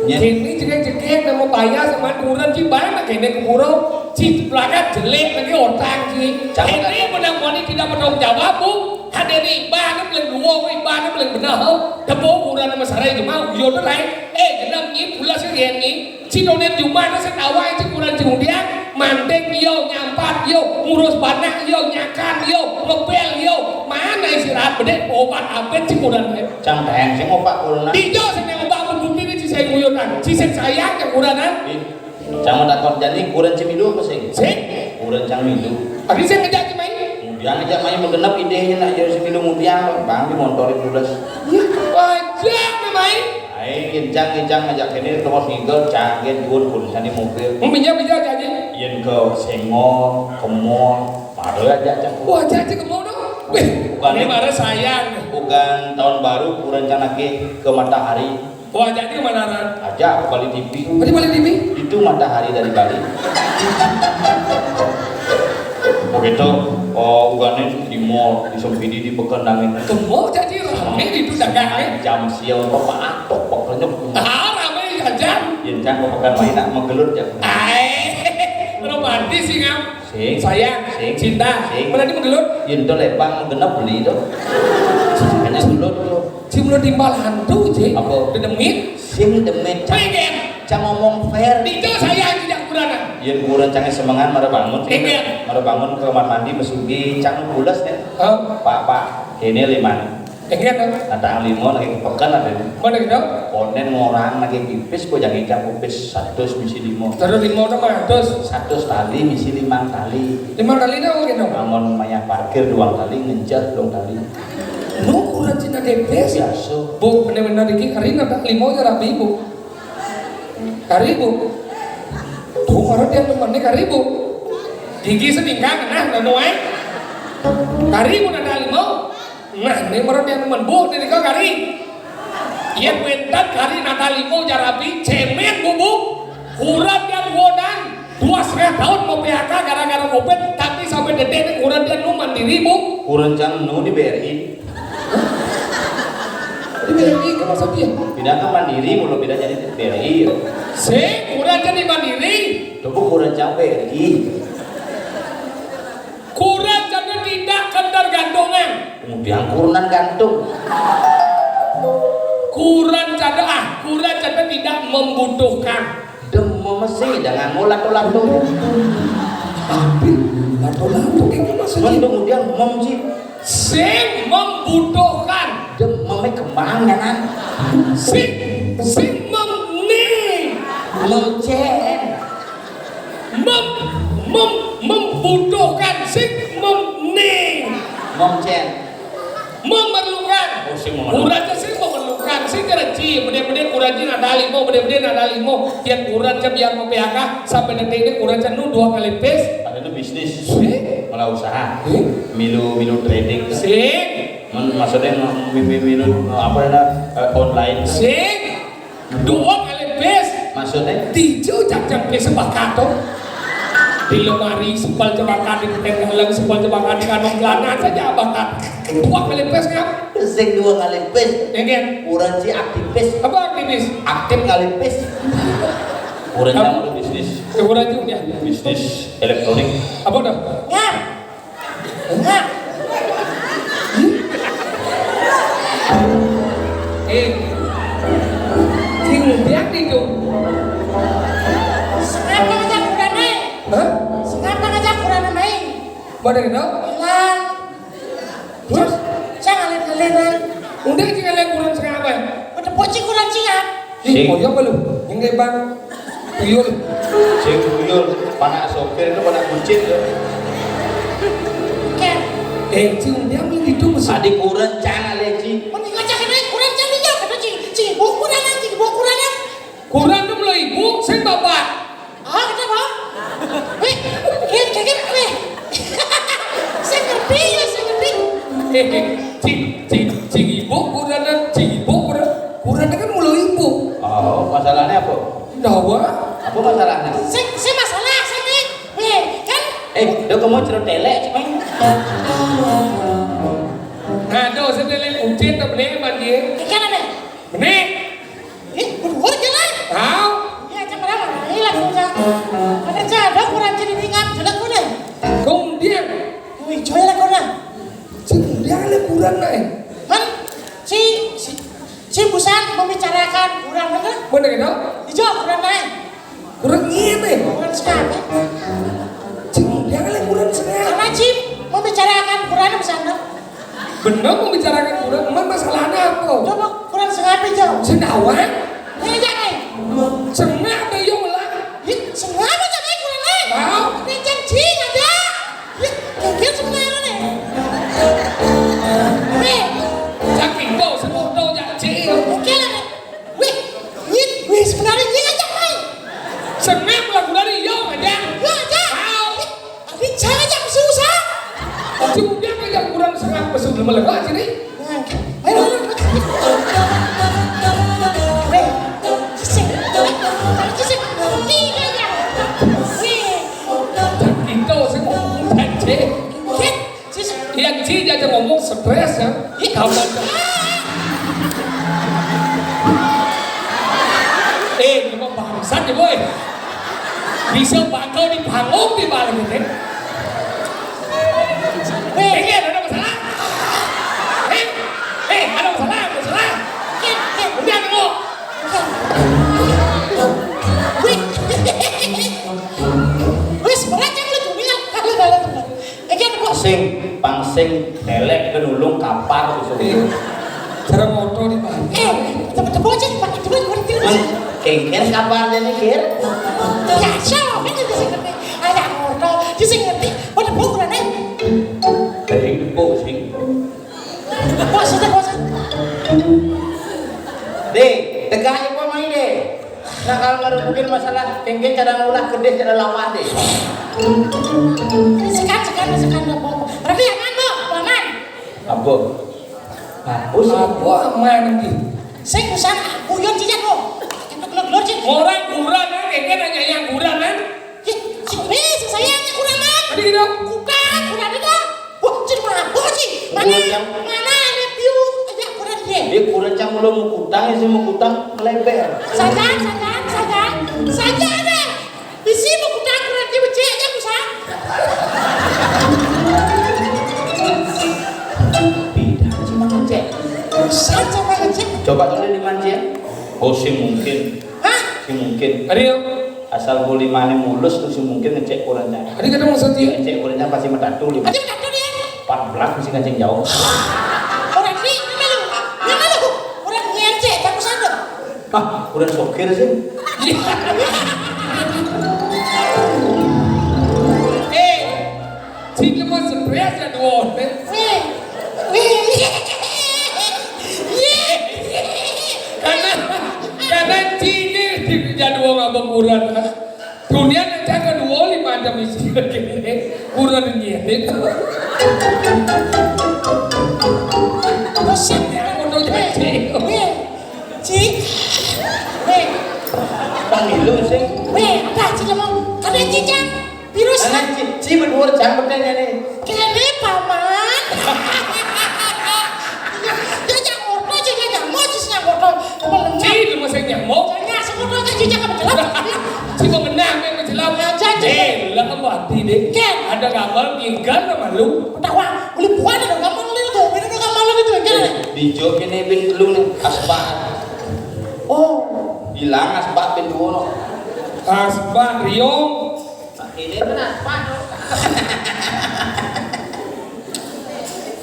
Ya. Kene juga jegek nama payah sama kurang sih, banyak kene keburu. Cipulakan jelek lagi otak sih. Cang. Kene benar moni tidak bertanggung jawab, Bu. Ada di ibadah paling dua, ibadah paling benar. Tepuk kurang nama sarai cuma yo tuh lain. Eh, genap ni pula sih, Yen ni. Cinonen Jumat sing awak cikuran cingundang, manting yo, nyampat yo, ngurus banak yo, nyakan yo, ngebel yo. Mana istirahat bedek, obat abet cikuran. Cang tayang sing opak kurenan. Dijo sing opak bubuni ni cisai nguyunan, cisai sayang cang kurenan. Ih, cang mau takon jani kuren cemilu apa sing? Sing? Kuren cang milu. Tadi sing ngejak cemai? Kemudian aja main menggenap idenya nak jadi cemilu kemudian bang di motorin pulas. Wajah cemai. Ai, kencang, kencang ngajak kene, tongos ngigel, canggen, jual kulisan di mobil. Hmm, iya, iya, jadi. Yen ke Sengon, ke mall, mara aja, aja. Wah, aja, aja ke mall dong. Wih, bukan ini marah sayang. Bukan tahun baru, kurencana ke, ke Matahari. Wah, jadi ke mana, Ran? Aja, aku balik T V. Tadi balik T V? Itu Matahari dari Bali. Begitu, oh, uganin di mall, di Sempidi, di Pekan Dangin. Ke mall jadi rame di itu dagang, eh? Jam siang, apa atok, pokoknya. Ah, rame aja. Yen cang ke Pekan Dangin, nak menggelut ya. Ai, romantis sih, Ngam. Sing. Sayang, sing, cinta. Sing. Mana dia menggelut? Yen tuh lebang, genep beli tuh. Hanya gelut tuh. Si mula timbal hantu, Cik. Apa? Dedemit. Sing demit, Cang. Pengen. Cang ngomong fair. Itu saya yang tidak kurang. Yen kurang cangnya semengan, mara bangun. Iya. Mara bangun ke kamar mandi, mesugi, cang pules nih. Oh. Pak, Pak, ini lima. Iya, kan? Datang lima lagi ke Pekan ada nih. Mana gitu? Konen ngorang lagi pipis, kok jangan cang pipis satu misi lima. Terus lima udah mah, terus? Satu tali misi lima tali. Lima tali dah, oke dong. Bangun maya parkir dua tali, ngejar dua tali. Lu kurang cinta kepes? Biasa. Bu, bener-bener dikit, hari nata lima aja rapi, Bu. Karibu. Tuh, baru dia temen nih karibu. Gigi semingkang, nah, nanu ae. Karibu nata limo. Nah, ini baru dia temen. Bu, ini kau kari. Iya, kuentan kari nata limo jarabi, cemen, Bu, Bu. Kurang dia buonan. Dua setengah tahun mau P H K gara-gara COVID, tapi sampai detik ini kurang dia nu mandiri, Bu. Kurang cang nu di B R I. Iki maksudnya? Pindah ke Mandiri, mulu pindah jadi B R I ya. Sing, kuran jadi Mandiri. Coba kuran capek lagi. Kuran jadi tidak ketergantungan. Kemudian kurunan gantung. Kuran jadi ah, kuran jadi tidak membutuhkan. Dem memesi dengan lato-lato. Tapi lato-lato itu maksudnya. Mendung dia mem sih. Sing membutuhkan. Dem meme kembang ya kan. Sing sing mem ni. Mem cen. Mem mem membutuhkan sing mem ni. Mem cen. Memerlukan. Oh, sing memerlukan. Kuran ja sing memerlukan, sing keraji, bede-bede kuran ja nada limo, bede-bede nada limo. Tiap kuran ja biar mau P H K, sampai detik ini kuran ja nu dua kali pes. Ada nu bisnis. Sing. Malah usaha. Sing. Milu, milu trading. Sing. Men-, maksudnya nge-, mi-, mi-, milu, apa ya, eh, online. Sing. Dua kali pes. Maksudnya? Tijo jajang pes sepakat tuh. Di lemari sepal jebakan, di peten galeng sepal jebakan, di kantong celana saja bakat. Dua kali pes ngap? Sing dua kali pes. Engen. Kuran si aktivis. Apa aktivis? Aktif kali pes. Kuran apa? Yang bisnis. Eh, kuran juga. Bisnis elektronik. Apa dah? Ngap. Ngap. Eh. Sing biang itu. Sengapa ngajak kurane? Hah? Sengapa ngajak kurane main? Pada kenal? Lah. Terus? Saya ngalir-ngaliran. Udah sing ngalir kuran sengapa? Pada bocil kuran siap. Ih, oh iya apa lu? Yang lebar. Tuyul. Sing tuyul, panak sopir itu panak kucing tuh. Ken. Eh, Cing, dia beli gitu, Mas. Tadi kuran cang ale, Cing. Mending aja kena kuran cang dia, kata Cing. Cing, bawa kuran, Cing, bawa kuran. Kuran tuh belum ibu, saya bapak. Ah, kenapa? Weh, weh, kaget, weh. Saya ngerti, ya, saya ngerti. Eh, eh, Cing, Cing, Cing ibu, kuran, Cing ibu, kuran. Kuran kan mulai ibu. Oh, masalahnya apa? Dawa. Apa masalahnya? Sing, sing masalah, sing, eh. Weh, kan? Eh, dia kamu cerita telek, Cing. Aduh, saya telek kucing, tak boleh mandi. Ikan apa? Benih. Ih, berdua aja lah. Tahu? Iya, aja kenapa? Ini lah, susah. Ada aja, ada kurang jadi ringan, jelek udah. Kemudian. Wih, coy lah kau lah. Cing, dia ada kuran naik. Man, si, si, si Busan membicarakan kuran mana? Mana gitu? Hijau kuran naik. Kuran ngene. Kuran sekali. Cing, dia ada kuran sekali. Karena Cing membicarakan kuran Busan, no? Bener membicarakan kuran, emang masalahnya apa? Coba kuran sekali, hijau. Sendawan? Ini aja nih. Sengak apa yang lah? Ih, sengak apa jadi kuran naik? Tahu? Ini janji aja. Ih, kaget sebenarnya nih. Nih. Saking bau, semua tahu janji. Oke lah, nih. Wih, nyit, wih, sebenarnya nyit aja, Mai. Sengak lagu dari yo aja. Yo aja. Tahu. Tapi jangan yang susah. Cuma dia yang kurang sengak, masuk belum lega sini. Nah, ayo, ayo. Wih, sisik. Sisik. Iya, iya. Wih. Itu sih ngomong janji. Kit. Yang Ci aja ngomong stres ya. Ih, kamu aja. Eh, ini mah bangsat ya, boy. Bisa bakal di panggung di balik ini. Eh, ini ada masalah? Eh, eh, ada masalah? Masalah? Udah nemu. Wis, berat yang lu tuh, Mil. Kalau, kalau, kalau. Iki apa? Sing, pang sing, telek, kenulung, kapar, gitu. Iya. Cara motor di mana? Eh, cepet-cepet aja, Pak. Cepet, cepet, cepet. Mas, kengken kapar jadi kir. Biasa, kan itu sih ngerti. Anak motor, dia sih ngerti. Pada buku lah, Neng. Sing, bu, sing. Puasa, puasa. Deh, tegak aja, Pak, main deh. Nah, kalau ngerebutin masalah, kengke cara ngulah gede, cara lawan deh. Sekan, sekan, sekan, apa-apa. Berarti aman, Bu? Aman? Apa? Apa sih? Apa aman, Ki? Sing urusan aku, yo, Ci, yo. Kita gelor-gelor, Ci. Orang kuran, kan? Kengke nanya yang kuran, kan? Ih, sing ini, sing saya yang kuran, kan? Tadi gitu. Bukan, kuran itu. Wah, Ci, mabuk, Ci. Mana? Kuran yang mana ada view? Aja kuran dia. Dia kuran Rencang mula mukutang, isi mukutang meleber. Sajan, sajan, sajan. Sajan deh. Isi mukutang kurang dia becek aja, Musa. Tidak, cuma ngecek. Saja, Bang, ngecek. Coba tuh di mana, Cek? Oh, si mungkin. Hah? Si mungkin. Ada yang? Asal kulimane mulus tuh si mungkin ngecek kurangnya. Ada kata maksud dia? Ngecek kurangnya pasti metatu lima. Ada metatu dia? Empat belas mesti ngecek jauh. Orang ni, ni malu. Ni malu. Orang ni ngecek, tak usah ada. Ah, udah sokir sih. Eh, sing lemah stres ya dua orang. Weh. Weh. Karena, karena cini di jadwal abang kurang. Dunia nanti akan dua lima jam isi. Kurang ni. Bosan ya, untuk jadi. Weh. Cik. Weh. Panggil lu sih. Weh, ada cik mau. Kada cicang. Virus. Anak ci, ci berdua cang betenya nih. Kene, Paman. Dia nyang orto, dia nyang mau, dia nyang orto. Ci, lu masih nyang mau? Jangan, semua kan cuci kan betul. Ci mau menang, main menjelam. Aja, Ci. Eh, lah kembali deh. Ken. Ada gambar gigal sama lu. Ketawa, boleh buat ada gambar lu tuh, beda ada gambar lu gitu, kan? Di jok ini bin lu nih, asbak. Oh. Hilang asbak bin dua no. Asbak, Rio. Ini pun asbak no.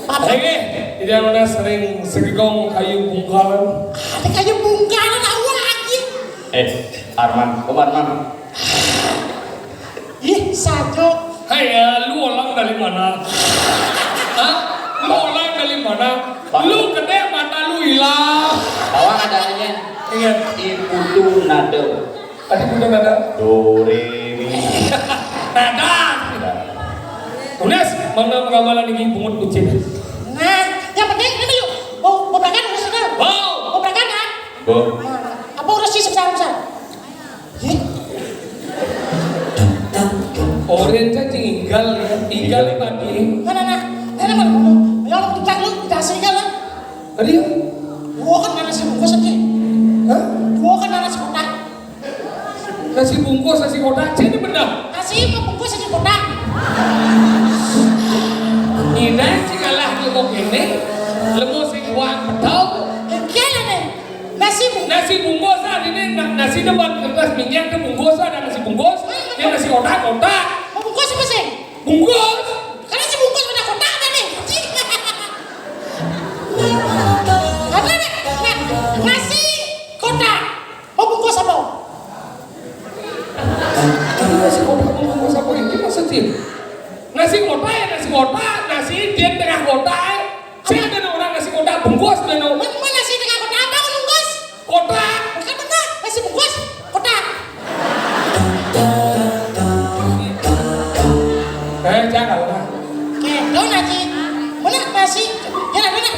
Apa? Oke, tidak mana sering segegong kayu bungkalan. Ada kayu bungkalan, awak lagi. Eh, Arman, Om Arman. Ih, sajo. Hai ya, lu orang dari mana? Hah? Lu orang dari mana? Pak. Lu gede mata lu hilang. Bawang ada ini. Ingat. Iputu nada. Tadi punya nada. Do, re, mi. Nada. Nada. Tulis, mana pengamalan ini bungut kucing? Nah, yang penting ini yuk. Mau, mau berangkat, mau sudah? Mau. Mau berangkat, kan? Bo. Nah, apa urus sih sebentar, sebentar? Ih. Orange aja tinggal ya, tinggal lagi. Mana, nah? Mana, mana? Yang lu ketupat lu, dikasih tinggal lah. Tadi ya? Dua kan nasi bungkus aja. Hah? Dua kan nasi kotak. Nasi bungkus, nasi kotak, sini benar. Nasi mau bungkus, nasi kotak. Ini sih kalah di kok ini. Lemu sing uang betul. Iya lah nih. Nasi bu- Nasi bungkus ah, ini na-, nasi depan kertas minyak ke bungkus, ada nasi bungkus, ya nasi kotak, kotak. Mau bungkus apa sih? Bungkus. Karena si bungkus ada kotak ada nih. Apa nih? Nah, nasi kotak. Mau bungkus apa? Ini nasi kotak mau bungkus apa ini maksudnya? Nasi kotak ya nasi kotak, nasi dia tengah kotak. Saya ada orang nasi kotak bungkus, ada orang. Mana, mana nasi tengah kotak? Apa bungkus? Kotak. Bukan benar, nasi bungkus. Kotak. Eh, jangan lah. Kedon aja. Mana nasi? Ya, mana?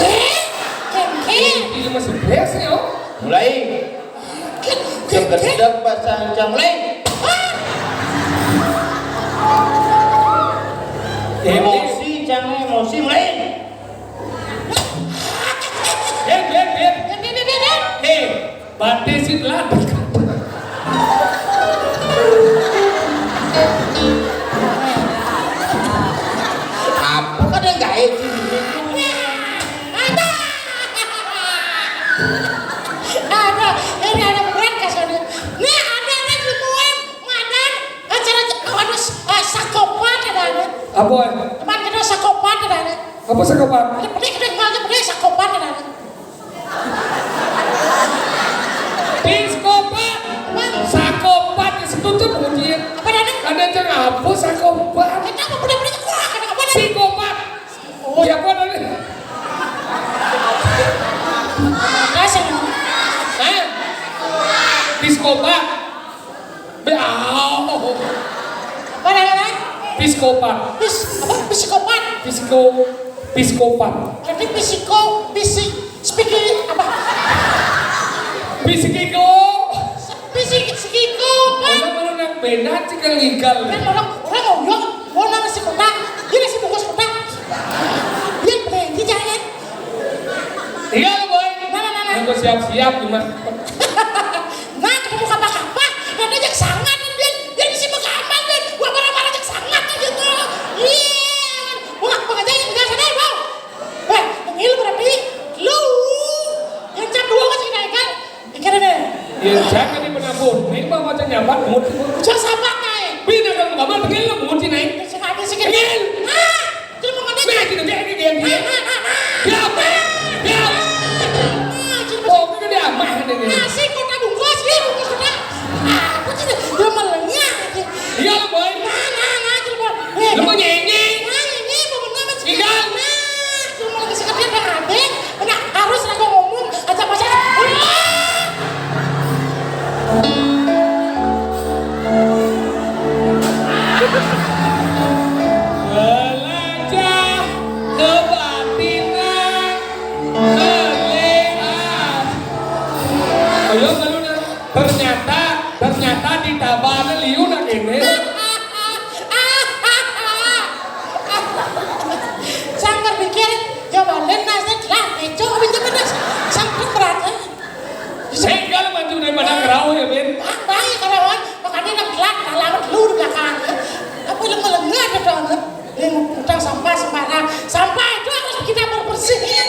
Eh, kengkeng. Ini masih beres ya, oh. Mulai. Kengkeng. Kedap pasang jam mulai. Ah. Emosi, jangan emosi, mulai. Eh, eh, eh. Eh, eh, eh, eh, eh. Eh, batis itu lah. Apa kada gaé di sini? Ada, ini ada berat kasarnya. Nih, ada, ada nemuan, ngadan acara, anu, eh, sakopat ada, ada. Apa? Teman kita sakopat ada, ada. Apa sakopat? Ada pedih, pedih, pedih, pedih, sakopat ada, ada. Psikopat. Sakopat itu tuh ujian. Apa tadi? Ada yang apa sakopat? Kita apa, udah, udah, wah, kenapa nih? Psikopat. Oh. Ya, apa tadi? Kasih. Hah? Psikopat. Be-, au. Apa namanya? Psikopat. Pis-, apa? Psikopat. Psiko-, psikopat. Berarti psiko-, psi-, spiki-, apa? Psikiko. Psik-, psikikopat. Orang, orang nang beda sih kalau ngigal. Kan orang, orang ngomong, orang nang si kotak, dia nasi bungkus kotak. Dia berhenti jangan. Iya, Boy. Mana, mana? Aku siap-siap, cuma. Nah, ketemu kapah-kapah, nanti aja sangat, Bin. Dia bisa mengkamar, Bin. Gua marah-marah aja sangat gitu. Iya. Wah, pengajar yang enggak sadar, Bang. Wah, ngilu berarti lu yang cap dua masih naik kan? Pikirin deh. Ya, jangan di penabur. Ini mah macam nyabat, mut. Ujar sabar naik. Bina kalau kamu pengen lu mut sih naik. Sekali sedikit. Pengen. Ah, dia mau ngedek. Nah, gitu, dia, dia, dia, dia. Nah, nah, nah, nah. Dia apa? Dia apa? Nah, jadi oh, itu dia aman ini. Nasi kota bungkus, dia bungkus kota. Ah, aku tidak, dia melengah. Iya, lu, Boy. Nah, nah, nah, jadi, Boy. Eh, lu mau nyanyi? Nah, ini mau menang, Mas. Tinggal. Nah, cuma lagi sekedar yang ada. Nah, harus aku ngomong, aja masa. Belajar kebatinan melihat. Ayo, ternyata, ternyata di tabana liu nak ini. Sang berpikir, ya balen nasnya lah, kecoh, pinjam pedas. Sang berat, eh. Sehingga maju daripada ngerauh ya, Bin. Ah, baik, kalau wan, makanya nak gelak, nak lawan dulu di belakang. Apa lemah-lemah ada dong? Eh, utang sampah sembarang. Sampah itu harus kita berbersihin. Ya.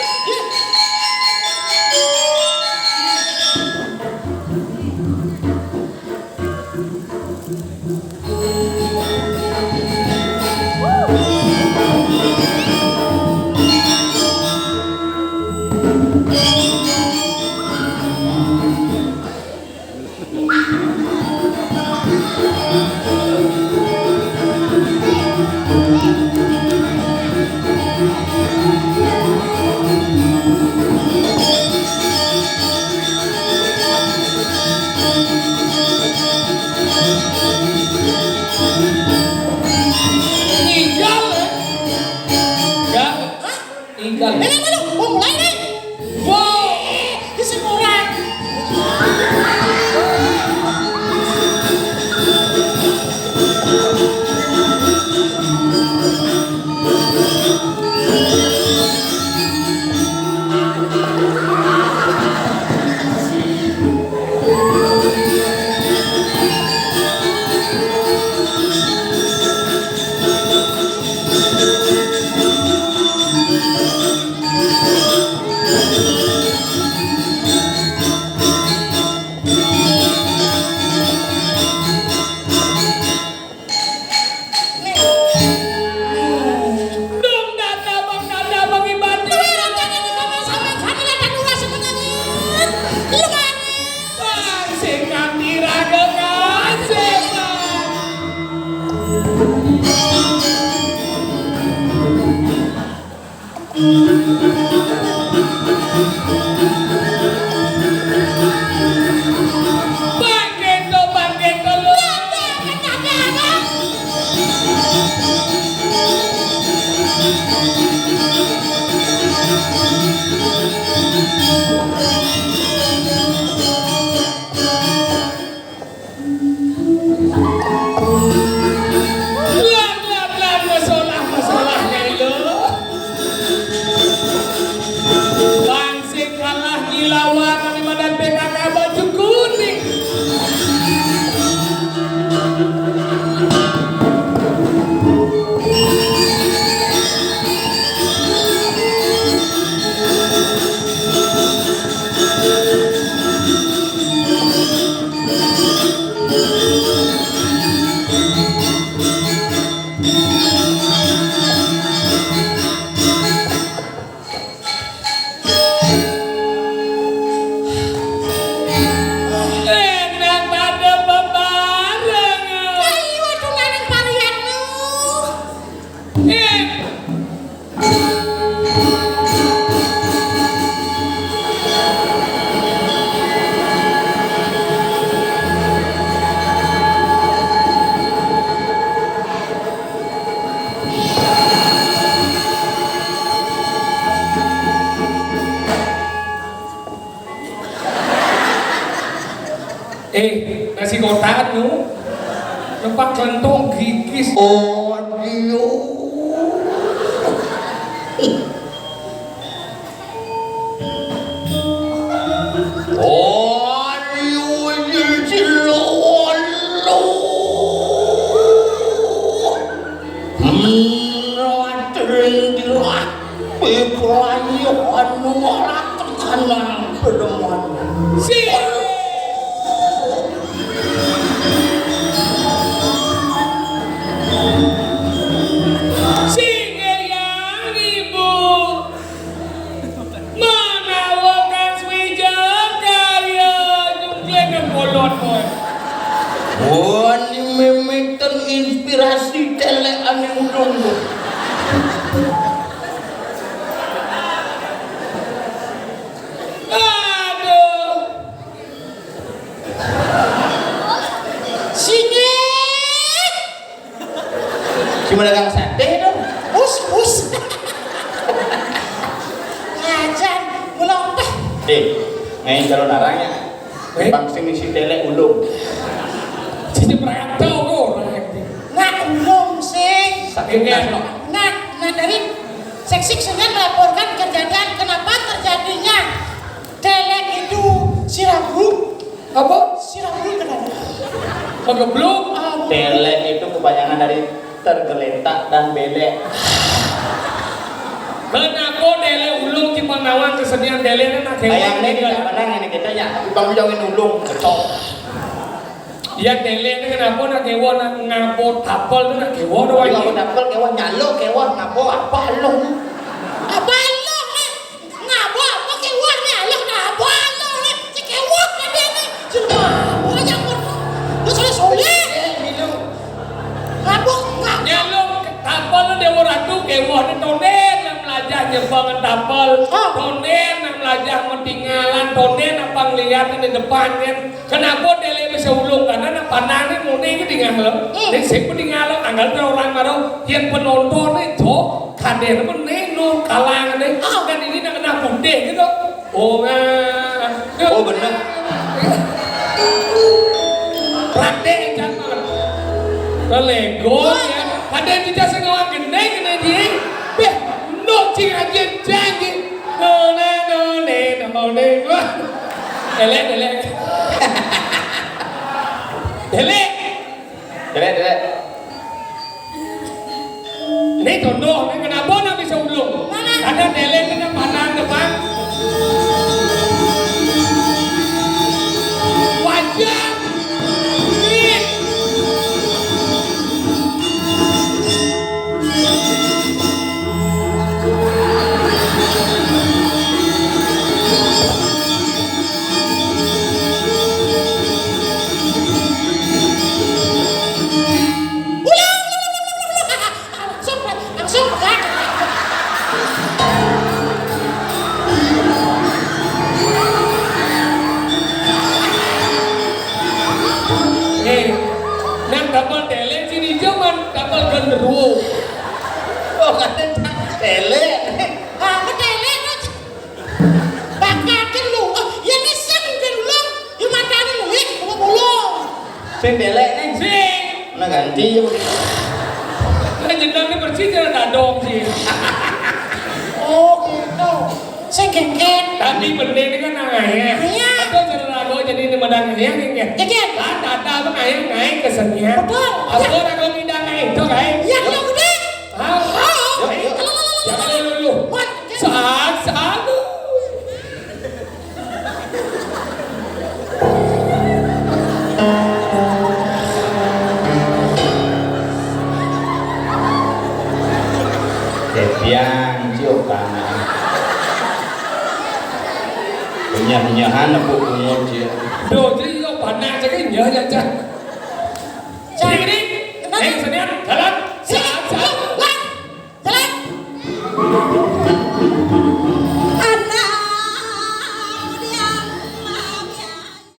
Tinggal, ya? Enggak. Hah? Tinggal. Ini mana? Oh, mulai nih. Wow. Ih, isi kurang. Dong dada, bang dada, bang ibadah. Bang, sing kami raga kasih, Bang. Lan, lan, lan, masalah, masalah, Nyai, lho. Bang sing kalah ngilawan di badan P K K baju kuning. Enak pada bebarengan. Ayo, aduh, lanang parian lu. Eh. Eh, nasi kotaan nu. Lepak kentong gigis. Oh, aduh. Ayo, jero waluh. Mlatring dirapi kelayu anu ora tekanang penemuan. Sing. Sing, Eyang Ibu. Menawa kang swija kaya nyungklingan kolot, kowe. Wah, ini mimiten inspirasi telekane ulung. Aduh. Sini. Cuma dagang sate to. Us, us. Ngajan, mula apa? Eh, ngai kalau narang ya. Eh? Bang sing isi telek ulung. Sini perayaan tau kok orang ini. Nak ulung sing. Sakit. Ini nas, no. Nak, nak dari seksi kesenian melaporkan kejadian kenapa terjadinya telek itu sirah burung. Apa? Sirah burung kenapa? Pagebluk. Ah, telek itu kepanjangan dari tergeletak dan belek. Kenapa telek ulung cuma nawang kesenian telek nak hewan? Ayam ini tidak pernah ini kita ya, tapi bang jauhin ulung, cocok. Ya, telek ni kenapa nak kewa, nak ngapa tapel tu nak kewa tu. Tapi wajib. Ngapa tapel kewa, nyalo kewa, ngapa apa lo ni? Apa lo ni? Ngapa apa kewa, nyalo ngapa lo ni? Cik kewa kan dia ni. Cuma apa aja pun. Dia soleh-soleh. Eh, milu. Ngapa, ngapa? Nyalo tapel tu Dewa Ratu, kewa ni tonden nak melajah nyebang tapel. Ah. Tonden nak melajah metinggalan, tonden nak pangliat di depan kan. Kenapa telek bisa ulung? Karena nak pandang ni muni ke tinggal lo. Hmm. Ni sing pun tinggal lo, anggal tu orang baru. Yang penonton ni tu, kader pun ni, nur kalang ni. Ah. Dan ini nak kena putih gitu. Oh, ah. Oh, bener. Raden jangan. Lego ya. Kader kita sengawa gede, gede je. Beh, no cing aja janji. No, no, no, no, no, no. Telek, telek. Telek. Telek, telek. Ini contoh, ini kenapa nak bisa ulung? Karena telek kena panah depan. Wajar. Ini. Ulang, ulang, ulang, ulang, ulang. Langsung, langsung pegang. Eh, nang tapel telek sini jaman tapel genderuwo. Oh, kata telek. Ah, apa telek, Mas? Bakatin lu. Oh, ya ni sing kan ulung. Ya matane lu, eh, bolong-bolong. Sing telek ni. Sing. Nah, ganti. Nah, jenenge bersih jangan dadong sih. Oh, gitu. Sing gengket. Tadi bener ni kan nang ayah. Iya. Atau cara lagu jadi ini madang ayah gengket. Gengket. Lah, tata tu ayah naik ke sini. Betul. Apa lagu tidak naik tu, guys? Ya, ya, udah. Ah, yuk, yuk. Jangan dulu. Saat, saat. Kepiang, cium tangan. Nyah-nyahan apa pungut dia. Duh, jadi yo panas saja nyah aja. Jadi ini, kenapa? Eh, senian.